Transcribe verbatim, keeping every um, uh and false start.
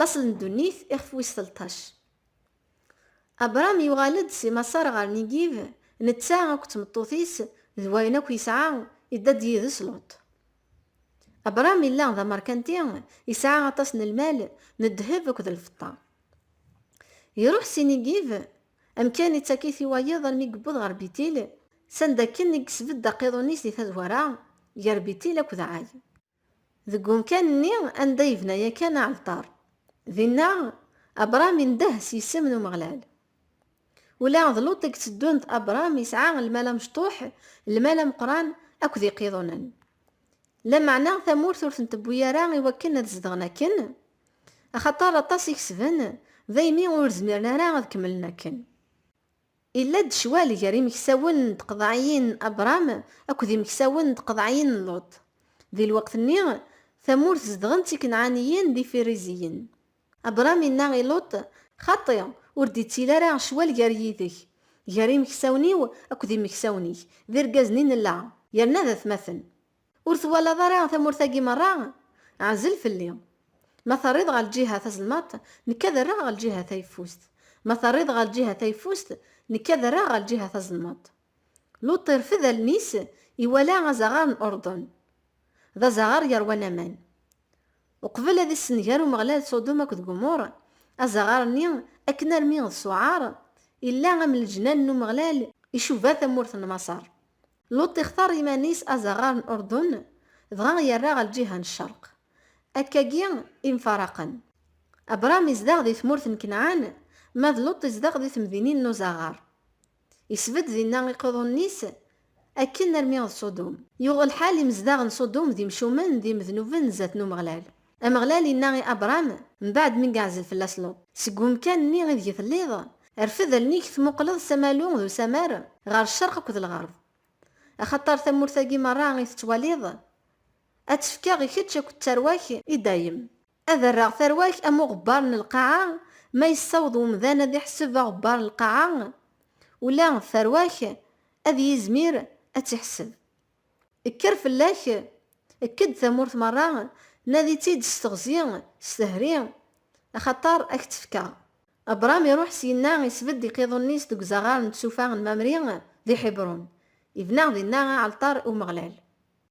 Laṣel n ddunit, ixef wis tleṭṭac. Abram yuɣal-d si Maṣer ɣer Nigib, netta akked tmeṭṭut-is d wayen akk yesɛa, idda-d yid-s Luṭ. Abram illa d amerkanti, yesɛa aṭas n lmal, n ddheb akked lfeṭṭa. Iruḥ si Nigib, amkan ittak-it i wayeḍ armi yewweḍ ɣer Bitil, sanda akken i yesbedd aqiḍun-is di tazwara, gar Bitil akked Ɛay. Deg umkan-nni anda yebna yakan aɛalṭar. Dinna, Abram indeh s yisem n Umeɣlal. Ula d Luṭ i yetteddun d Abram yesɛa lmal amecṭuḥ, lmal ameqqran akked iqiḍunen. Lameɛna tamurt ur ten-tewwi ara i wakken ad zedɣen akken, axaṭer aṭas i kesben, daymi ur zmiren ara ad kemmlen akken. Illa-d ccwal gar imeksawen n tqeḍɛiyin n Abram akked imeksawen n tqeḍɛiyin n Luṭ. Di lweqt-nni, tamurt zedɣen-tt Ikenɛaniyen d Ifiriziyen. Abram inna i Luṭ: "Xaṭi, ur d-ittili ara ccwal gar yid-k, gar imeksawen-iw akked imeksawen-ik, d irgazen i nella, yerna d atmaten. Ur twalaḍ ara tamurt-agi merra? Ɛzel fell-i. Ma terriḍ ɣer lǧiha tazelmaḍt, nekk ad rreɣ ɣer lǧiha tayeffust. Ma terriḍ ɣer lǧiha tayeffust, nekk ad rreɣ ɣer lǧiha tazelmaḍt." Luṭ irfed allen-is, iwala azaɣar n Urdun. D azaɣar yerwan aman. Uqbel ad issenger Umeɣlal Ṣudum akked Gumur, azaɣar-nni, akken armi d Suɛar, illa am leǧnan n Umeɣlal, icuba tamurt n Maṣer. Luṭ ixtar iman-is azaɣar n Urdun, dɣa yerra ɣer lǧiha n ccerq. Akkagi i mfaraqen. Abram izdeɣ di tmurt n Kenɛan, ma d Luṭ izdeɣ di temdinin n uzaɣar. Isbedd dinna iqiḍunen-is, akken armi d Ṣudum. Yuɣ lḥal imezdaɣ n Ṣudum d imcumen d imednuben zdat n Umeɣlal. Ameɣlal inna i Abram, mbeɛd mi yeɛzel fell-as Luṭ: "Seg umkan-nni ideg telliḍ, rfed allen-ik tmuqleḍ s amalu d usamar ɣer ccerq akked lɣerb. Axaṭer tamurt-agi merra i tettwaliḍ, ad tt-fkeɣ i kečč akked tarwa-k i dayem. Ad rreɣ tarwa-k am uɣebbar n lqaɛa, ma yessaweḍ wemdan ad iḥseb aɣebbar n lqaɛa, ula d tarwa-k ad yizmir ad tt-iḥseb. Kker fell-ak, ekk-d tamurt merra, nadi-tt-id s teɣzi, s tehri, axaṭer ad k-tt-fkeɣ." Abram iruḥ syenna, isbedd iqiḍunen-is deg uzaɣar n tsufa n Mamri di Ḥibṛun, ibna dinna aɛalṭar i Umeɣlal.